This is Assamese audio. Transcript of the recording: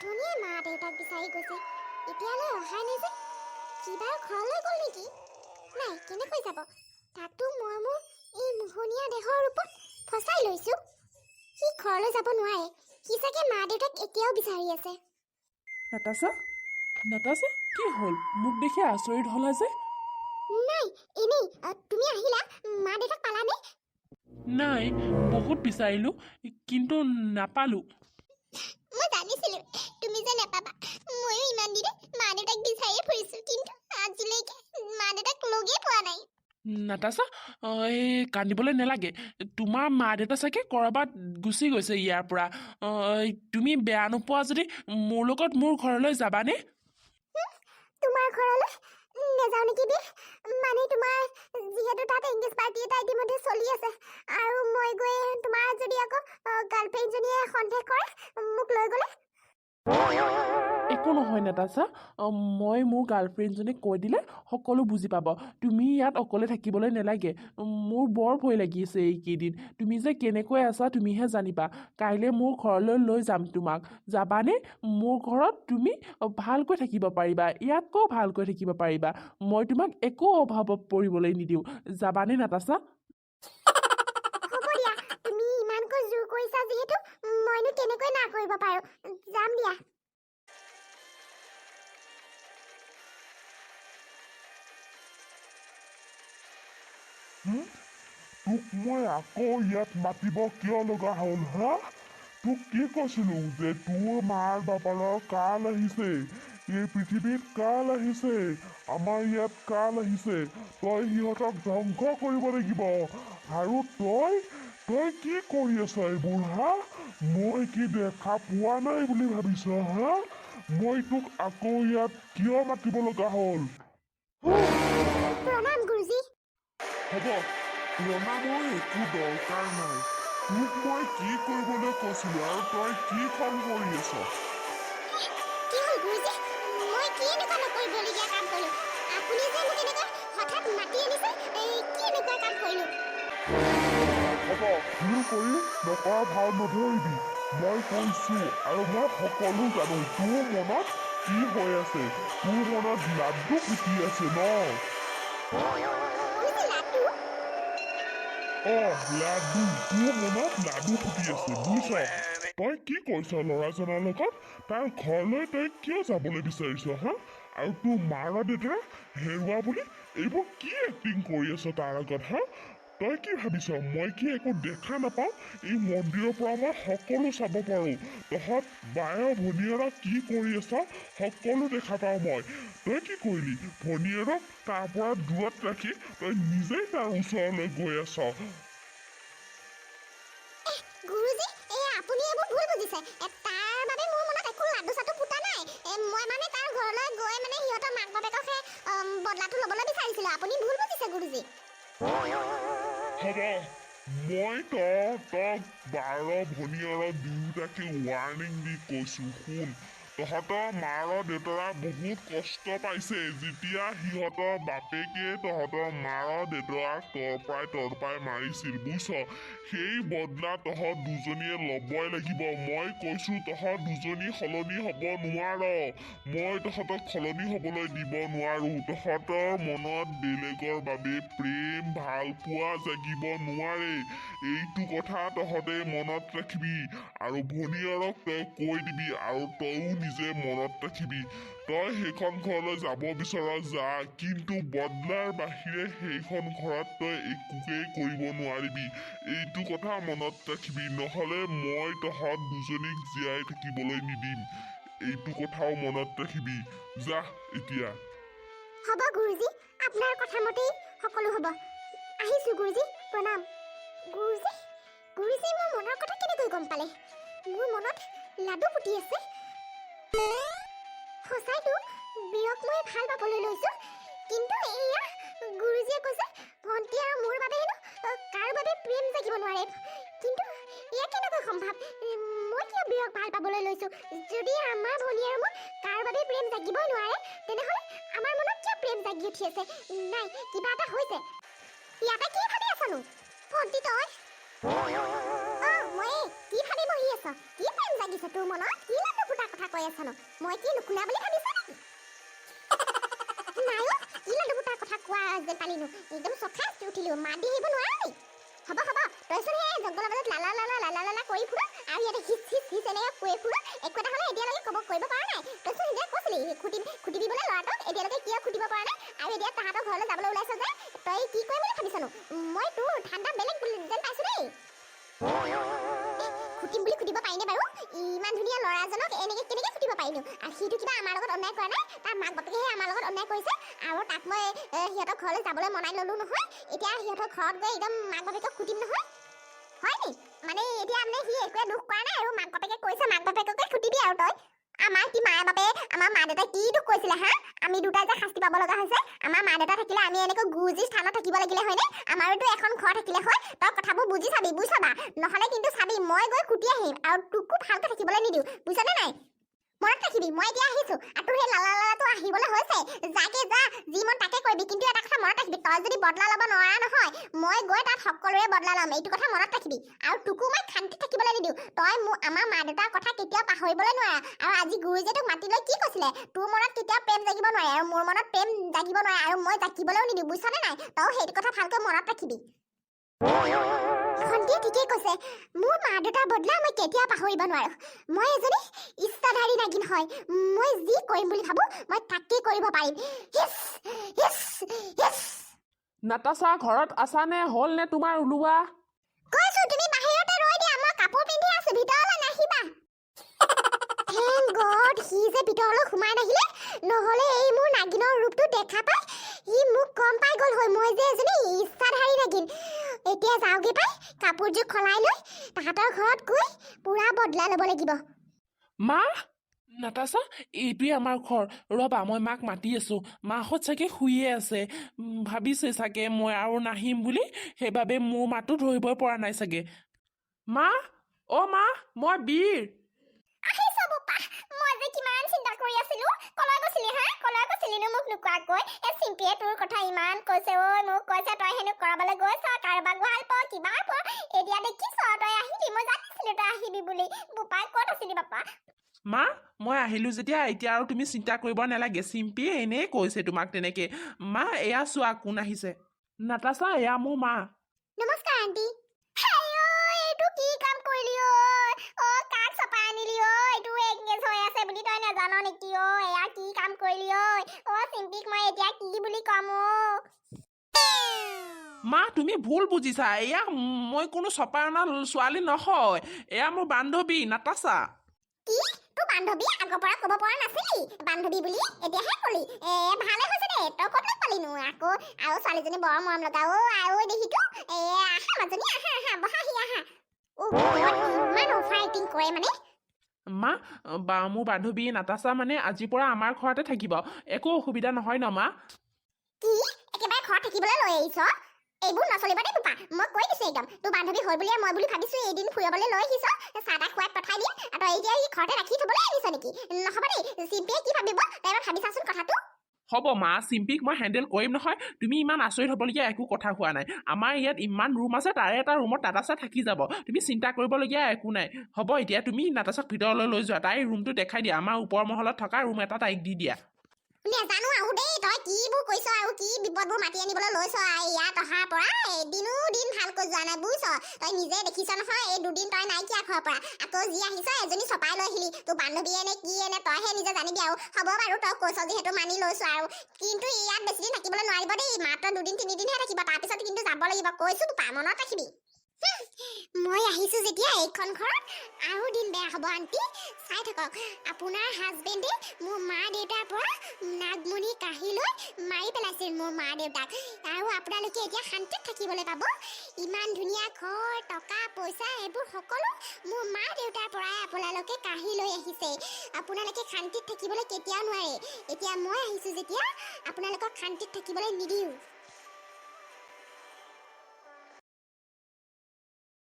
অথনিয়ে মা দেউতাক বিচাৰি গৈছে, এতিয়ালৈ অহাই নাই যে। সি বাৰু ঘৰলৈ গ'ল নেকি? নাই, কেনেকৈ যাব? তাকতো মই মোৰ এই মোহনীয়া দেহৰ ৰূপত ফচাই লৈছো। সি ঘৰলৈ যাব নোৱাৰে। সি চাগে মা দেউতাক এতিয়াও বিচাৰি আছে। নাতাছা, নাতাছা, কি হ'ল? মোক দেখি আচৰিত হ'লা যে? নাই, এনেই। তুমি আহিলা, মা দেউতাক পালানে? নাই, বহুত বিচাৰিলোঁ, কিন্তু নাপালোঁ। মই জানিছিলো তুমি যে নাপাবা। ময়ো ইমান দিনে মা দেউতাক বিচাৰিয়ে ফুৰিছো, কিন্তু আজিলৈকে মা দেউতাক লগেই পোৱা নাই। নাতাছা, এই কান্দিবলৈ নালাগে। তোমাৰ মা দেউতা চাগে ক'ৰবাত গুচি গৈছে ইয়াৰ পৰা। তুমি বেয়া নোপোৱা যদি মোৰ লগত মোৰ ঘৰলৈ যাবানে? তোমাৰ ঘৰলৈ নেযাওঁ নেকি বি? মানে তোমাৰ যিহেতু তাত এংগেজ পাৰ্টি এটা ইতিমধ্যে চলি আছে আৰু মই গৈ তোমাৰ যদি আকৌ গাৰ্লফ্ৰেণ্ডজনীয়ে সন্দেহ কৰে মোক লৈ গ'লে? একো নহয় নাতাছা, মই মোৰ গাৰ্লফ্ৰেণ্ডজনীক কৈ দিলে সকলো বুজি পাব। তুমি ইয়াত অকলে থাকিবলৈ নালাগে। মোৰ বৰ ভয় লাগিছে এইকেইদিন। তুমি যে কেনেকৈ আছা তুমিহে জানিবা। কাইলৈ মোৰ ঘৰলৈ লৈ যাম তোমাক, যাবানে? মোৰ ঘৰত তুমি ভালকৈ থাকিব পাৰিবা, ইয়াতকৈও ভালকৈ থাকিব পাৰিবা। মই তোমাক একো অভাৱত পৰিবলৈ নিদিওঁ। যাবানে নাতাছা? হ'ব দিয়া, তুমি ইমানকৈ জোৰ কৰিছা যিহেতু মইনো কেনেকৈ না কৰিব পাৰোঁ। যাম দিয়া। তোক মই আকৌ ইয়াত মাতিব কিয় লগা হ'ল হা? তোক কি কৈছিলো যে তোৰ মাৰ বাপাৰৰ কাল আহিছে, এই পৃথিৱীত কাল আহিছে, আমাৰ ইয়াত কাল আহিছে, তই সিহঁতক ধ্বংস কৰিব লাগিব। আৰু তই কি কৰি আছ এইবোৰ হা? মই কি দেখা পোৱা নাই বুলি ভাবিছ হা? মই তোক আকৌ ইয়াত কিয় মাতিব লগা হ'ল? প্ৰণাম গুৰুজী। হ'ব, প্ৰণামৰ একো দৰকাৰ নাই। তোক মই কি কৰিবলৈ কৈছিলো আৰু তই কি কাম কৰি আছ? কি হ'ল গুৰুজী? মই কি এনেকুৱা নকৰিবলগীয়া কাম কৰিলো? আপুনি যে মোক এনেকৈ হঠাৎ মাতি আনিছে, এই কি এনেকুৱা কাম কৰিলো? হ'ব, ভুল কৰি নকৰা ভাও নধৰিবি। মই কৈছো আৰু মই সকলো জানো তোৰ মনত কি হৈ আছে। তোৰ মনত লাড্ডু ফুটি আছে ন? গুৰুজী, লাড্ডু? অ, লাড্ডু। তোৰ মনত লাড্ডু ফুটি আছে, বুজিছ? তই কি কৰিছ ল'ৰাজনৰ লগত? তাৰ ঘৰলৈ তই কিয় যাবলৈ বিচাৰিছ হা? আৰু তোৰ মাৰ দেউতাৰা হেৰুৱা বুলি এইবোৰ কি এক্টিং কৰি আছ তাৰ আগত হা? তই কি ভাবিছ মই কি একো দেখা নাপাওঁ? এই মন্দিৰৰ পৰা মই সকলো চাব পাৰোঁ। তহঁত বায় ভনীয়েৰক কি কৰি আছ সকলো দেখা পাওঁ মই। তই কি কৰিলি? ভনীয়েৰক তাৰ পৰা দূৰত ৰাখি তই নিজেই তাৰ ওচৰলৈ গৈ আছ। গুৰুজী, এই আপুনি এইবোৰ ভুল বুজিছে। তাৰ বাবে মোৰ মনত একো লাডু চাডু ফুটা নাই। মই মানে তাৰ ঘৰলৈ গৈ মানে সিহঁতৰ মাক বাপেককহে বদলাটো ল'বলৈ বিচাৰিছিলো। আপুনি ভুল বুজিছে গুৰুজী। হ'ব, মই তহঁতক বাৰ ভনীয়েৰক দুয়োটাকে ৱাৰ্ণিং দি কৈছো, শুন। তহঁতৰ মাৰ দেউতাৰা বহুত কষ্ট পাইছে যেতিয়া সিহঁতৰ বাপেকে তহঁতৰ মাৰ দেউতাৰাক তৰপাই তৰপাই মাৰিছিল, বুজিছ? সেই বদলা তহঁত দুজনীয়ে ল'বই লাগিব। মই কৈছো, তহঁত দুজনী সলনি হ'ব নোৱাৰ। মই তহঁতক সলনি হ'বলৈ দিব নোৱাৰো। তহঁতৰ মনত বেলেগৰ বাবে প্ৰেম ভালপোৱা জাগিব নোৱাৰে, এইটো কথা তহঁতে মনত ৰাখিবি। আৰু ভনীয়েৰক তই কৈ দিবি আৰু তয়ো নিজে মনত ৰাখিবি। তই সেইখন ঘৰলৈ যাব বিচাৰ যা, কিন্তু বদলাৰ বাহিৰে সেইখন ঘৰত তই একোকেই কৰিব নোৱাৰিবি, এইটো কথা মনত ৰাখিবি। নহ'লে মই তহঁত দুজনীক জীয়াই থাকিবলৈ নিদিম, এইটো কথাও মনত ৰাখিবি। যা এতিয়া। হ'ব গুৰুজী, আপোনাৰ কথা মতেই সকলো হ'ব। আহিছো গুৰুজী, প্ৰণাম। গুৰুজী, গুৰুজী মোৰ মনৰ কথা কেনেকৈ গম পালে? মোৰ মনত লাডু ফুটি আছে। সঁচাইতো বীৰক মই ভাল পাবলৈ লৈছো, কিন্তু এয়া গুৰুজীয়ে কৈছে ভণ্টি আৰু মোৰ বাবে হেনো কাৰো বাবে প্ৰেম জাগিব নোৱাৰে। কিন্তু এয়া কেনেকৈ সম্ভৱ? মই কিয় বীৰক ভাল পাবলৈ লৈছো? যদি আমাৰ ভনী আৰু মোৰ কাৰো বাবে প্ৰেম জাগিবই নোৱাৰে, তেনেহ'লে আমাৰ মনত কিয় প্ৰেম জাগি উঠি আছে? নাই, কিবা এটা হৈছে। ইয়াতে কি ভাবি আছনো ভণ্টি তই? অ, মই কি ভাবি বহি আছ? কি প্ৰেম জাগিছে তোৰ মনত? কি লাড্ডু ফুটাৰ কথা? কৈ আছনো? মই কি নুশুনা বুলি ভাবিছ নেকি? নাই অ', কি লাডু কথা কোৱা যেন পালিনো? একদম চখাই উঠিলো, মাত দি আহিব নোৱাৰা নি? হ'ব হ'ব, তইচোন সেই জংঘলৰ মাজত লালা লালা লালা লালা কৰি ফুৰ আৰু ইয়াতে হিচ হিচ হিচ এনেকৈ কৈ ফুৰ। একো এটা হ'লে এতিয়ালৈকে ক'ব কৰিব পৰা নাই। তইচোন এতিয়া কৈছিলি খুটি খুটিবি বোলে ল'ৰাটোক, এতিয়ালৈকে কিয় খুটিব পৰা নাই? আৰু এতিয়া তাহাঁতৰ ঘৰলৈ যাবলৈ ওলাইছ যে, তই কি কৰিম বুলি ভাবিছনো? মই তোৰ ধান্দা বেলেগ বুলি যেন পাইছো দেই। খুটিম বুলি খুটিব পাৰিনে বাৰু? ইমান ধুনীয়া ল'ৰাজনক এনেকে কেনেকে খুটিব পাৰিনো? আৰু সিটো কিবা আমাৰ লগত অন্যায় কৰা নাই, তাৰ মাক বাপেকেহে আমাৰ লগত অন্যায় কৰিছে। আৰু তাক মই সিহঁতৰ ঘৰলৈ যাবলৈ মনাই ল'লো নহয়, এতিয়া সিহঁতৰ ঘৰত গৈ একদম মাক বাপেকক খুটিম নহয়। হয় নি? মানে এতিয়া মানে সি একোৱে দুখ কৰা নাই আৰু মাক বাপেকে কৈছে, মাক বাপেককে খুটিবি। আৰু তই আমাৰ কি মায়ে বাপে, আমাৰ মা দেউতাই কি দুখ কৰিছিলে হা? আমি দুটাই যে শাস্তি পাব লগা হৈছে। আমাৰ মা দেউতা থাকিলে আমি এনেকৈ গুৰুজীৰ স্থানত থাকিব লাগিলে হয়নে? আমাৰোতো এখন ঘৰ থাকিলে হয়। তই কথাবোৰ বুজি চাবি, বুজিছ বা? নহ'লে কিন্তু চাবি, মই গৈ খুটি আহিম আৰু তোকো ভালকৈ থাকিবলৈ নিদিওঁ, বুজিছনে নাই? মনত ৰাখিবি। মই এতিয়া আহিছো আৰু তোৰ সেই লালা লালাটো আহিবলৈ হৈছে। যাকে যা, যি মন তাকে কৰিবি, কিন্তু এটা কথা মনত ৰাখিবি, তই যদি বদলা ল'ব নোৱাৰা নহয়, মই গৈ তাত সকলোৰে বদলা ল'ম, এইটো কথা মনত ৰাখিবি। আৰু তোকো মই শান্তিত থাকিবলৈ নিদিওঁ। তই মোৰ আমাৰ মা দেউতাৰ কথা কেতিয়াও পাহৰিবলৈ নোৱাৰা। আৰু আজি গুৰুজীয়ে তোক মাতি লৈ কি কৈছিলে? তোৰ মনত কেতিয়াও প্ৰেম জাগিব নোৱাৰে আৰু মোৰ মনত প্ৰেম জাগিব নোৱাৰে আৰু মই জাগিবলৈও নিদিওঁ, বুজিছনে নাই? তই সেইটো কথা ভালকৈ মনত ৰাখিবি। ভণ্টিয়ে ঠিকেই কৈছে, মোৰ মা দেউতাৰ বদলা মই কেতিয়াও পাহৰিব নোৱাৰো। মই এজনী ইচ্ছাধাৰী নাগিন হয়। মই যি কৰিম বুলি ভাবো, মই তাকেই কৰিব পাৰিম। হিচ হিচ হিচ। নাতাচা, ঘৰত আছানে? হ'ল নে তোমাৰ ওলোৱা? কৈছো, তুমি বাহিৰতে ৰৈ দিয়া, মই কাপোৰ পিন্ধি আছো, ভিতৰলৈ নাহিবা। Thank god, সি যে ভিতৰলৈ সোমাই নাহিলে। নহ'লে এই মোৰ নাগিনৰ ৰূপটো দেখা পাই সি মোক গম পাই গ'ল হয় মই যে এজনী ইচ্ছাধাৰী নাগিন। এতিয়া যাওঁগে পাই, কাপোৰযোৰ সলাই লৈ তাহাঁতৰ ঘৰত গৈ পুৰা বদলা ল'ব লাগিব। মা, নাতাচা, এইটোৱে আমাৰ ঘৰ। ৰ'বা, মই মাক মাতি আছোঁ। মাহঁত চাগে শুইয়ে আছে। ভাবিছে চাগে মই আৰু নাহিম বুলি, সেইবাবে মোৰ মাতটো ধৰিবই পৰা নাই চাগে। মা, অ' মা, মই বীৰ। আহিছ বোপা? মই যে কিমান চিন্তা কৰি আছিলো। কলৈ গৈছিলি হা? কলৈ গৈছিলিনো মোক নোকোৱাকৈ? এই চিম্পিয়ে তোৰ কথা ইমান কৈছে ঐ। মোক কৈছে তই হেনো কৰবালৈ গৈছ, কাৰোবাক ভাল পাৱ, কিবা পাৱ। এতিয়া দেখিছ, তই আহিবি, মই জানিছিলো তই আহিবি বুলি। বোপাই, ক'ত আছিলি বাপা? মা, মই আহিলোঁ যেতিয়া এতিয়া আৰু তুমি চিন্তা কৰিব নালাগে। চিম্পিয়ে এনেই কৈছে তোমাক তেনেকে। মা, এয়া চোৱা কোন আহিছে। নাতাচা, এয়া মোৰ মা। নমস্কাৰ আণ্টি। এইটো কি কাম কৰিলি ঐ? অ, কাক চপাই আনিলি ঐ? এইটো এংগেজ হৈ আছে বুলি তই নাজান নেকি অ? এয়া কি কাম কৰিলি ঐ? অ চিম্পিক মই এতিয়া কি বুলি ক'ম অ? মা, তুমি ভুল বুজিছা। এয়া মই কোনো চপাই অনা ছোৱালী নহয়, এয়া মোৰ বান্ধৱী নাতাচা। কি, তোৰ বান্ধৱী? আগৰ পৰা ক'ব পৰা নাছিলি বান্ধৱী বুলি, এতিয়াহে কলি? এ ভালে হৈছে দে। তই ক'ত লগ পালিনো আকৌ? আৰু ছোৱালীজনী বৰ মৰম লগা অ। আৰু দেখিতো এ, আহা মাজনী, আহা আহা, বহাহি আহা। অ ঘৰত ইমান অভাৰ এক্টিং কৰে মানে। মা, বা মোৰ বান্ধৱী নাতাচা মানে আজিৰ পৰা আমাৰ ঘৰতে থাকিব, একো অসুবিধা নহয় ন মা? কি, একেবাৰে ঘৰত থাকিবলৈ লৈ আহিছ? এইবোৰ নচলিব দেই বোপা, মই কৈ দিছো একদম। তোৰ বান্ধৱী হ'ল বুলিয়ে মই বুলি ভাবিছো এদিন ফুৰাবলৈ লৈ আহিছ, চাহ তাহ খুৱাই পঠাই দিম, আৰু তই এতিয়া সি ঘৰতে ৰাখি থবলৈ আহিছ নেকি? নহ'ব দেই, চিম্পিয়ে কি ভাবিব, তই এবাৰ ভাবি চাচোন কথাটো। হ'ব মা, চিম্পিক মই হেণ্ডেল কৰিম নহয়। তুমি ইমান আচৰিত হ'বলগীয়া একো কথা হোৱা নাই। আমাৰ ইয়াত ইমান ৰুম আছে, তাৰে এটা ৰুমত নাতাচা থাকি যাব। তুমি চিন্তা কৰিবলগীয়া একো নাই। হ'ব, এতিয়া তুমি নাতাচাক ভিতৰলৈ লৈ যোৱা, তাইৰ ৰুমটো দেখাই দিয়া। আমাৰ ওপৰ মহলত থকা ৰুম এটা তাইক দি দিয়া। নেজানো আৰু দেই, তই কিবোৰ কৈছ আৰু কি বিপদবোৰ মাতি আনিবলৈ লৈছ। আৰু ইয়াত অহাৰ পৰা এদিনো দিন ভালকৈ যোৱা নাই, বুজিছ? তই নিজে দেখিছ নহয়, এই দুদিন তই নাইকিয়া ঘৰৰ পৰা। আকৌ যি আহিছ, এজনী চপাই লৈ আহিলি। তোৰ বান্ধৱীয়ে নে কি নে, তইহে নিজে জানিবি আৰু। হ'ব বাৰু, তই কৈছ যিহেতু মানি লৈছো আৰু। কিন্তু ইয়াত বেছি দিন থাকিবলৈ নোৱাৰিব দেই, মাত্ৰ দুদিন তিনিদিনহে থাকিব, তাৰপিছত কিন্তু যাব লাগিব। কৈছো বোপা, মনত ৰাখিবি। মই আহিছো যেতিয়া এইখন ঘৰত আৰু দিন বেয়া হ'ব। আণ্টি, চাই থাকক, আপোনাৰ হাজবেণ্ডে মোৰ মা দেউতাৰ পৰা নাগমণি কাঢ়ি লৈ মাৰি পেলাইছিল মোৰ মা দেউতাক, আৰু আপোনালোকে এতিয়া শান্তিত থাকিবলৈ পাব। ইমান ধুনীয়া ঘৰ, টকা পইচা, এইবোৰ সকলো মোৰ মা দেউতাৰ পৰাই আপোনালোকে কাঢ়ি লৈ আহিছে। আপোনালোকে শান্তিত থাকিবলৈ কেতিয়াও নোৱাৰে। এতিয়া মই আহিছো যেতিয়া আপোনালোকক শান্তিত থাকিবলৈ নিদিওঁ।